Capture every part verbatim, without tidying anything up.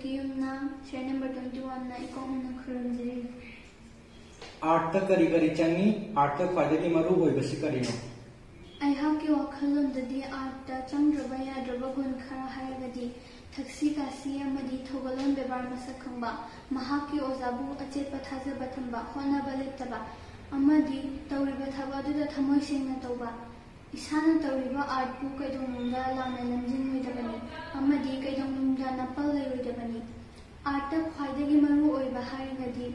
ꯀꯤꯌꯨꯝꯅ serial number twenty ꯋꯥꯟꯅ ꯏꯀꯣꯛ ꯍꯟꯅ ꯈꯨꯔꯨꯝꯖꯔꯤ꯫ ꯑꯥꯔꯠꯇ ꯀꯔꯤ ꯀꯔꯤ ꯆꯪꯏ? ꯑꯥꯔꯠꯇ ꯈ꯭ꯋꯥꯏꯗꯒꯤ ꯃꯔꯨ ꯑꯣꯏꯕꯁꯤ ꯀꯔꯤꯅꯣ? ꯑꯩꯍꯥꯛꯀꯤ ꯋꯥꯈꯜꯂꯣꯟꯗꯗꯤ ꯑꯥꯔꯠꯇ ꯆꯪꯗ꯭ꯔꯕ ꯌꯥꯗ꯭ꯔꯕ ꯒꯨꯟ ꯈꯔ ꯍꯥꯏꯔꯒꯗꯤ ꯊꯛꯁꯤ ꯈꯥꯁꯤ ꯑꯃꯗꯤ ꯊꯧꯒꯜꯂꯣꯟ ꯕꯦꯕꯥꯔ ꯃꯁꯛ ꯈꯪꯕ, ꯃꯍꯥꯛꯀꯤ ꯑꯣꯖꯥꯕꯨ ꯑꯆꯦꯠꯄ ꯊꯥꯖꯕ ꯊꯝꯕ, ꯍꯣꯠꯅꯕ ꯂꯦꯞꯇꯕ ꯑꯃꯗꯤ ꯇꯧꯔꯤꯕ ꯊꯕꯛ ꯑꯗꯨꯗ ꯊꯃꯣꯏ ꯁꯦꯡꯅ ꯇꯧꯕ, ꯏꯁꯥꯅ ꯇꯧꯔꯤꯕ ꯑꯥꯔꯠꯄꯨ ꯀꯩꯗꯧꯅꯨꯡꯗ ꯂꯥꯟꯅ ꯂꯝꯖꯤꯡꯂꯣꯏꯗꯕꯅꯤ ꯑꯃꯗꯤ ꯀꯩꯗꯧꯅꯨꯡꯗ ꯅꯥꯄꯜ ꯂꯩꯔꯣꯏꯗꯕꯅꯤ꯫ ꯑꯥꯔꯠꯇ ꯈ꯭ꯋꯥꯏꯗꯒꯤ ꯃꯔꯨ ꯑꯣꯏꯕ ꯍꯥꯏꯔꯒꯗꯤ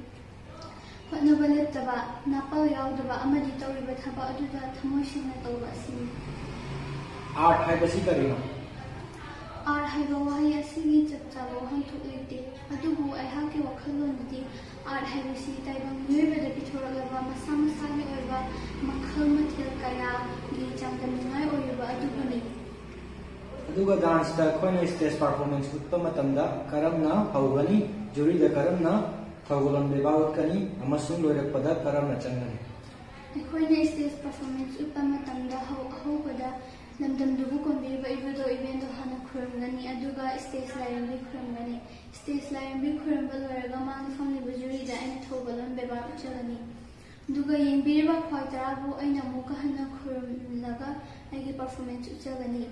ꯍꯣꯠꯅꯕ ꯂꯦꯞꯇꯕ, ꯅꯥꯄꯜ ꯌꯥꯎꯗꯕ ꯑꯃꯗꯤ ꯇꯧꯔꯤꯕ ꯊꯕꯛ ꯑꯗꯨꯗ ꯊꯃꯣꯏ ꯁꯦꯡꯅ ꯇꯧꯕ ꯑꯁꯤꯅꯤ꯫ ꯑꯥꯔꯠ ꯍꯥꯏꯕꯁꯤ ꯀꯔꯤꯅꯣ? ꯑꯥꯔꯠ ꯍꯥꯏꯕ ꯋꯥꯍꯩ ꯑꯁꯤꯒꯤ ꯆꯞ ꯆꯥꯕ ꯋꯥꯍꯟꯊꯣꯛ ꯂꯩꯇꯦ, ꯑꯗꯨꯕꯨ ꯑꯩꯍꯥꯛꯀꯤ ꯋꯥꯈꯜꯂꯣꯟꯗꯗꯤ ꯑꯥꯔꯠ ꯍꯥꯏꯕꯁꯤ ꯇꯥꯏꯕꯪ ꯃꯤꯑꯣꯏꯕꯗ ꯄꯤꯊꯣꯔꯛꯂꯕ ꯃꯁꯥ ꯃꯁꯥꯒꯤ ꯑꯣꯏꯕ ꯃꯈꯜ ꯃꯊꯦꯜ ꯀꯌꯥꯒꯤ ꯆꯥꯡꯗꯝꯅꯤꯡꯉꯥꯏ ꯑꯣꯏꯔꯤꯕ ꯑꯗꯨꯕꯨꯅꯤ꯫ ꯑꯗꯨꯒ ꯗꯥꯟꯁꯇ ꯑꯩꯈꯣꯏꯅ ꯁ꯭ꯇꯦꯖ ꯄꯔꯐꯣꯔꯃꯦꯟꯁ ꯎꯠꯄ ꯃꯇꯝꯗ ꯀꯔꯝꯅ ꯍꯧꯒꯅꯤ? ꯖꯨꯔꯤꯗ ꯀꯔꯝꯅ ꯊꯧꯒꯜꯂꯣꯟ ꯕꯦꯕꯥꯔ ꯎꯠꯀꯅꯤ? ꯑꯃꯁꯨꯡ ꯂꯣꯏꯔꯛꯄꯗ ꯀꯔꯝꯅ ꯆꯪꯒꯅꯤ? ꯑꯩꯈꯣꯏꯅ ꯁ꯭ꯇꯦꯖ ꯄꯔꯐꯣꯔꯃꯦꯟꯁ ꯎꯠꯄ ꯃꯇꯝꯗ ꯍꯧ-, ꯑꯍꯧꯕꯗ ꯂꯝꯗꯝꯗꯨꯕꯨ ꯀꯣꯟꯕꯤꯔꯤꯕ ꯏꯕꯨꯙꯧ ꯏꯕꯦꯟꯗꯧ ꯍꯥꯟꯅ ꯈꯨꯔꯨꯝꯒꯅꯤ, ꯑꯗꯨꯒ ꯁ꯭ꯇꯦꯖ ꯂꯥꯏꯔꯦꯝꯕꯤ ꯈꯨꯔꯨꯝꯒꯅꯤ꯫ ꯁ꯭ꯇꯦꯖ ꯂꯥꯏꯔꯦꯝꯕꯤ ꯈꯨꯔꯨꯝꯕ ꯂꯣꯏꯔꯒ ꯃꯥꯡꯗ ꯐꯝꯂꯤꯕ ꯖꯨꯔꯤꯗ ꯑꯩꯅ ꯊꯧꯒꯜꯂꯣꯟ ꯕꯦꯕꯥꯔ ꯎꯠꯆꯒꯅꯤ꯫ ꯑꯗꯨꯒ ꯌꯦꯡꯕꯤꯔꯤꯕ ꯈ꯭ꯋꯥꯏ ꯇꯔꯥꯕꯨ ꯑꯩꯅ ꯑꯃꯨꯛꯀ ꯍꯟꯅ ꯈꯨꯔꯨꯝꯂꯒ ꯑꯩꯒꯤ ꯄꯔꯐꯣꯔꯃꯦꯟꯁ ꯎꯠꯆꯒꯅꯤ꯫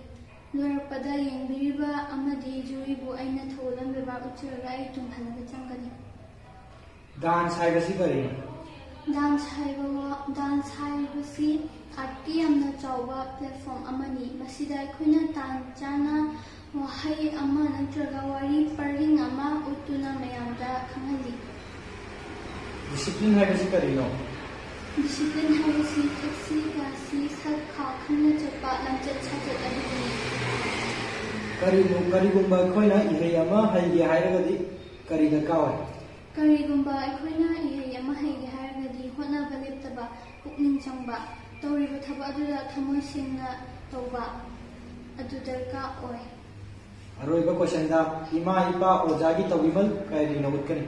ꯂꯣꯏꯔꯛꯄꯗ ꯌꯦꯡꯕꯤꯔꯤꯕ ꯑꯃꯗꯤ ꯖꯨꯔꯤꯕꯨ ꯑꯩꯅ ꯊꯧꯒꯜꯂꯣꯟ ꯕꯦꯕꯥꯔ ꯎꯠꯆꯔꯒ ꯑꯩ ꯇꯨꯡ ꯍꯜꯂꯒ ꯆꯪꯒꯅꯤ꯫ ꯗꯥꯟꯁ ꯍꯥꯏꯕꯁꯤ ꯀꯔꯤꯅꯣ? ꯗꯥꯟꯁ ꯍꯥꯏꯕ ꯋꯥ-, ꯗꯥꯟꯁ ꯍꯥꯏꯕꯁꯤ ꯑꯥꯔꯠꯀꯤ ꯌꯥꯝꯅ ꯆꯥꯎꯕ ꯄ꯭ꯂꯦꯠꯐꯣꯝ ꯑꯃꯅꯤ꯫ ꯃꯁꯤꯗ ꯑꯩꯈꯣꯏꯅ ꯇꯥꯟ ꯆꯥꯅ ꯋꯥꯍꯩ ꯑꯃ ꯅꯠꯇ꯭ꯔꯒ ꯋꯥꯔꯤ ꯄꯔꯤꯡ ꯑꯃ ꯎꯠꯇꯨꯅ ꯃꯌꯥꯝꯗ ꯈꯪꯍꯜꯂꯤ꯫ ꯗꯤꯁꯤꯄ꯭ꯂꯤꯟ ꯍꯥꯏꯕꯁꯤ ꯀꯔꯤꯅꯣ? ꯗꯤꯁꯤꯄ꯭ꯂꯤꯟ ꯍꯥꯏꯕꯁꯤ ꯊꯛꯁꯤ ꯈꯥꯁꯤ, ꯁꯛ ꯈꯥ ꯈꯪꯅ ꯆꯠꯄ ꯂꯝꯆꯠ ꯁꯥꯖꯠ ꯑꯗꯨꯕꯨꯅꯤ꯫ ꯀꯔꯤꯒꯨ-, ꯀꯔꯤꯒꯨꯝꯕ ꯑꯩꯈꯣꯏꯅ ꯏꯍꯩ ꯑꯃ ꯍꯩꯒꯦ ꯍꯥꯏꯔꯒꯗꯤ ꯀꯔꯤ ꯗꯔꯀꯥꯔ ꯑꯣꯏ? ꯀꯔꯤꯒꯨꯝꯕ ꯑꯩꯈꯣꯏꯅ ꯏꯍꯩ ꯑꯃ ꯍꯩꯒꯦ ꯍꯥꯏꯔꯒꯗꯤ ꯍꯣꯠꯅꯕ ꯂꯦꯞꯇꯕ, ꯄꯨꯛꯅꯤꯡ ꯆꯪꯕ, ꯇꯧꯔꯤꯕ ꯊꯕꯛ ꯑꯗꯨꯗ ꯊꯃꯣꯏ ꯁꯦꯡꯅ ꯇꯧꯕ ꯑꯗꯨ ꯗꯔꯀꯥꯔ ꯑꯣꯏ꯫ ꯑꯔꯣꯏꯕ ꯀꯣꯏꯁꯟꯗ, ꯏꯃꯥ ꯏꯄꯥ ꯑꯣꯖꯥꯒꯤ ꯇꯧꯕꯤꯃꯜ ꯀꯔꯤꯅ ꯎꯠꯀꯅꯤ?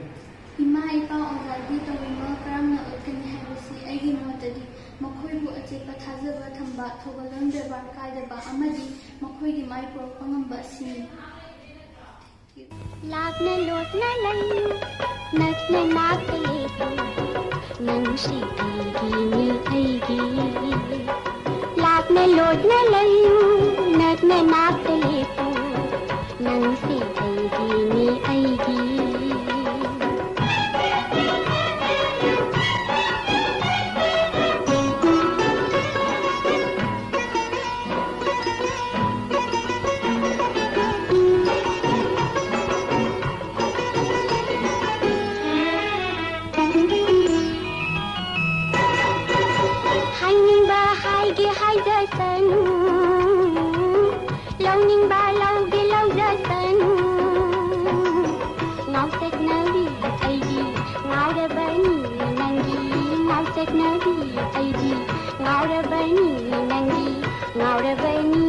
ꯏꯃꯥ ꯏꯄꯥ ꯑꯣꯖꯥꯒꯤ ꯇꯧꯕꯤꯃꯜ ꯀꯔꯝꯅ ꯎꯠꯀꯅꯤ ꯍꯥꯏꯕꯁꯤ ꯑꯩꯒꯤ ꯃꯣꯠꯇꯗꯤ ꯃꯈꯣꯏꯕꯨ ꯑꯆꯦꯠꯄ ꯊꯥꯖꯕ ꯊꯝꯕ, ꯊꯧꯒꯜꯂꯣꯟ ꯕꯦꯕꯥꯔ ꯀꯥꯏꯗꯕ ꯑꯃꯗꯤ ꯃꯈꯣꯏꯒꯤ ꯃꯥꯏ ꯄꯨꯔꯛꯄ ꯉꯝꯕ ꯑꯁꯤꯅꯤ꯫ ꯂꯥꯞꯅ ꯂꯣꯠꯅ ꯂꯩꯌꯨ, ꯅꯛꯅ ꯅꯥꯛꯇ ꯂꯦꯞꯄꯨ, ꯅꯪꯁꯤ ꯑꯩꯒꯤꯅꯤ, ꯑꯩꯒꯤ꯫ ꯂꯥꯞꯅ ꯂꯣꯠꯅ ꯂꯩꯌꯨ, ꯅꯛꯅ ꯅꯥꯛꯇ ꯂꯦꯞꯄꯨ, ꯅꯪꯁꯤ ꯑꯩꯒꯤꯅꯤ, ꯑꯩꯒꯤ꯫ ꯍꯥꯏꯅꯤꯡꯕ ꯍꯥꯏꯒꯦ ꯍꯥꯏꯖꯁꯅꯨ, ꯂꯧꯅꯤꯡꯕ ꯂꯧꯒꯦ ꯂꯧꯖꯁꯅꯨ꯫ ꯉꯥꯎꯆꯠꯅꯕꯤ ꯑꯩꯗꯤ ꯉꯥꯎꯔꯕꯅꯤ ꯅꯪꯒꯤ, ꯉꯥꯎꯆꯠꯅꯕꯤ ꯑꯩꯗꯤ ꯉꯥꯎꯔꯕꯅꯤ ꯅꯪꯒꯤ, ꯉꯥꯎꯔꯕꯅꯤ꯫